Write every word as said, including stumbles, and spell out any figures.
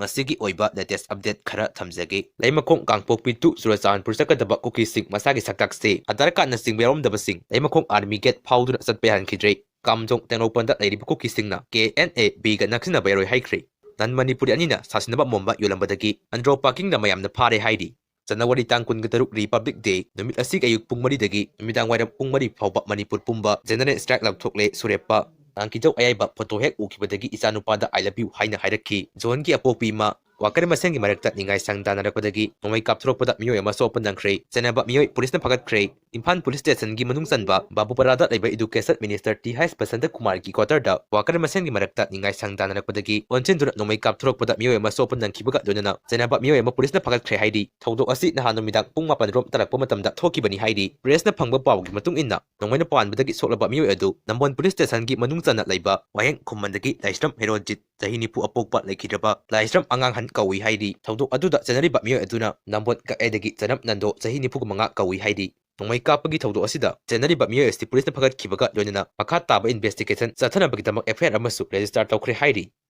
ꯉꯁꯤꯒꯤ ꯑꯣꯏꯕ latest update ꯈꯔ ꯊꯝꯖꯒꯦ꯫ ꯂꯩꯃꯈꯣꯡ ꯀꯥꯡꯄꯣꯛꯄꯤ to ꯆꯨꯔꯆꯥꯟꯄꯨꯔ ꯆꯠꯀꯗꯕ ꯀꯨꯀꯤꯁꯤꯡ ꯃꯁꯥꯒꯤ ꯁꯛꯇꯥꯛꯁꯦ Aadhaar card ꯅꯆꯤꯡꯕ ꯌꯥꯎꯔꯝꯗꯕꯁꯤꯡ ꯂꯩꯃꯈꯣꯡ army gate ꯐꯥꯎꯗꯨꯅ ꯆꯠꯄ ꯌꯥꯍꯟꯈꯤꯗ꯭ꯔꯦ꯫ ꯀꯥꯝꯖꯣꯡ ꯇꯦꯡꯅꯧꯄꯜꯗ ꯂꯩꯔꯤꯕ ꯀꯨꯀꯤꯁꯤꯡꯅ K N A B ꯒ ꯅꯛꯁꯤꯟꯅꯕ ꯌꯥꯔꯣꯏ ꯍꯥꯏꯈ꯭ꯔꯦ꯫ Non ꯃꯅꯤꯄꯨꯔꯤ ꯑꯅꯤꯅ ꯁꯥꯁꯤꯟꯅꯕ ꯑꯃꯣꯝꯕ ꯌꯣꯜꯂꯝꯕꯗꯒꯤ ꯑꯟꯗ꯭ꯔꯣ parking ꯗ ꯃꯌꯥꯝꯅ ꯐꯥꯔꯦ ꯍꯥꯏꯔꯤ꯫ ꯖꯅꯋꯥꯔꯤ ꯇꯥꯡ ꯀꯨꯟꯒ ꯇꯔꯨꯛ Republic Day ꯅꯨꯃꯤꯠ ꯑꯁꯤꯒꯤ ꯑꯌꯨꯛ ꯄꯨꯡ ꯃꯔꯤꯗꯒꯤ ꯅꯨꯃꯤꯗꯥꯡ ꯋꯥꯏꯔꯝ ꯄꯨꯡ ꯃꯔꯤ ꯐꯥꯎꯕ ꯃꯅꯤꯄꯨꯔ ꯄꯨꯝꯕ general strike ꯂꯥꯎꯊꯣꯛꯂꯦ ꯁꯨꯔꯦꯞꯄ꯫ ꯉꯥꯡꯀꯤꯖꯧ ꯑꯌꯥꯏꯕ photo ꯍꯦꯛ ꯎꯈꯤꯕꯗꯒꯤ "ꯏꯆꯥꯅꯨꯄꯥꯗ I love you" ꯍꯥꯏꯅ ꯍꯥꯏꯔꯛꯈꯤ꯫ ꯖꯣꯟꯒꯤ ꯑꯄꯣꯛꯄꯤ ꯏꯃꯥ꯫ Worker ꯃꯁꯦꯟꯒꯤ ꯃꯔꯛꯇ ꯅꯤꯡꯉꯥꯏ ꯁꯪ ꯇꯥꯟꯅꯔꯛꯄꯗꯒꯤ ꯅꯣꯡꯃꯩ ꯀꯥꯞꯊꯣꯔꯛꯄꯗ ꯃꯤꯑꯣꯏ ꯑꯃ ꯁꯣꯛꯄ ꯅꯪꯈ꯭ꯔꯦ꯫ ꯆꯦꯟꯅꯕ ꯃꯤꯑꯣꯏ ꯄꯨꯂꯤꯁꯅ ꯐꯥꯒꯠꯈ꯭ꯔꯦ꯫ ꯏꯝꯐꯥꯜ ꯄꯨꯂꯤꯁ ꯁ꯭ꯇꯦꯁꯟꯒꯤ ꯃꯅꯨꯡ ꯆꯟꯕ ꯕꯥꯕꯨꯄꯔꯥꯗ ꯂꯩꯕ Education Minister T H Basanta ꯀꯨꯃꯥꯔꯒꯤ quarter ꯗ worker ꯃꯁꯦꯟꯒꯤ ꯃꯔꯛꯇ ꯅꯤꯡꯉꯥꯏ ꯁꯪ ꯇꯥꯟꯅꯔꯛꯄꯗꯒꯤ ꯑꯣꯟꯁꯤꯟꯗꯨꯅ ꯅꯣꯡꯃꯩ ꯀꯥꯞꯊꯣꯔꯛꯄꯗ ꯃꯤꯑꯣꯏ ꯑꯃ ꯁꯣꯛꯄ ꯅꯪꯈꯤꯕꯒ ꯂꯣꯏꯅꯅ ꯆꯦꯟꯅꯕ ꯃꯤꯑꯣꯏ ꯑꯃ ꯄꯨꯂꯤꯁꯅ ꯐꯥꯒꯠꯈ꯭ꯔꯦ ꯍꯥꯏꯔꯤ꯫ ꯊꯧꯗꯣꯛ ꯑꯁꯤ ꯅꯍꯥꯟ ꯅꯨꯃꯤꯗꯥꯡ ꯄꯨꯡ ꯃꯥꯄꯟ ꯔꯣꯝ ꯇꯥꯔꯛꯄ ꯃꯇꯝꯗ ꯊꯣꯛꯈꯤꯕꯅꯤ ꯍꯥꯏꯔꯤ꯫ ꯄ꯭ꯔꯦꯁꯅ ꯐꯪꯕ ꯄꯥꯎꯒꯤ ꯃꯇꯨꯡ ꯏꯟꯅ, ꯅꯣꯡꯃꯩꯅ ꯄꯥꯟꯕꯗꯒꯤ ꯁꯣꯛꯂꯕ ꯃꯤꯑꯣꯏ ꯑꯗꯨ ꯅꯝꯕꯣꯜ ꯄꯨꯂꯤꯁ ꯁ꯭ꯇꯦꯁꯟꯒꯤ ꯃꯅꯨꯡ ꯆꯟꯅ ꯂꯩꯕ ꯋꯥꯍꯦꯡ ꯈꯨꯝꯕꯟꯗꯒꯤ ꯂꯥꯏꯁ꯭ꯔꯝ ꯍꯦꯔꯣꯖꯤꯠ, ꯆꯍꯤ ꯅꯤꯐꯨ, ꯑꯄꯣꯛꯄ ꯂꯩꯈꯤꯗ꯭ꯔꯕ ꯂꯥꯏꯁ꯭ꯔꯝ ꯑꯉꯥꯡꯍꯟ ꯀꯧꯏ ꯍꯥꯏꯔꯤ꯫ ꯊꯧꯗꯣꯛ ꯑꯗꯨꯗ ꯆꯦꯟꯅꯔꯤꯕ ꯃꯤꯑꯣꯏ ꯑꯗꯨꯅ ꯅꯝꯕꯣꯜ ꯀꯛꯑꯦꯗꯒꯤ ꯆꯅꯞ ꯅꯟꯗꯣ, ꯆꯍꯤ ꯅꯤꯐꯨ ꯃꯉꯥ ꯀꯧꯏ ꯍꯥꯏꯔꯤ꯫ ꯅꯣꯡꯃꯩ ꯀꯥꯞꯄꯒꯤ ꯊꯧꯗꯣꯛ ꯑꯁꯤꯗ ꯆꯦꯟꯅꯔꯤꯕ ꯃꯤꯑꯣꯏ ꯑꯁꯤ ꯄꯨꯂꯤꯁꯅ ꯐꯒꯠꯈꯤꯕꯒ ꯂꯣꯏꯅꯅ ꯃꯈꯥ ꯇꯥꯕ investigation ꯆꯠꯊꯅꯕꯒꯤꯗꯃꯛ F I R ꯑꯃꯁꯨ register ꯇꯧꯈ꯭ꯔꯦ ꯍꯥꯏꯔꯤ꯫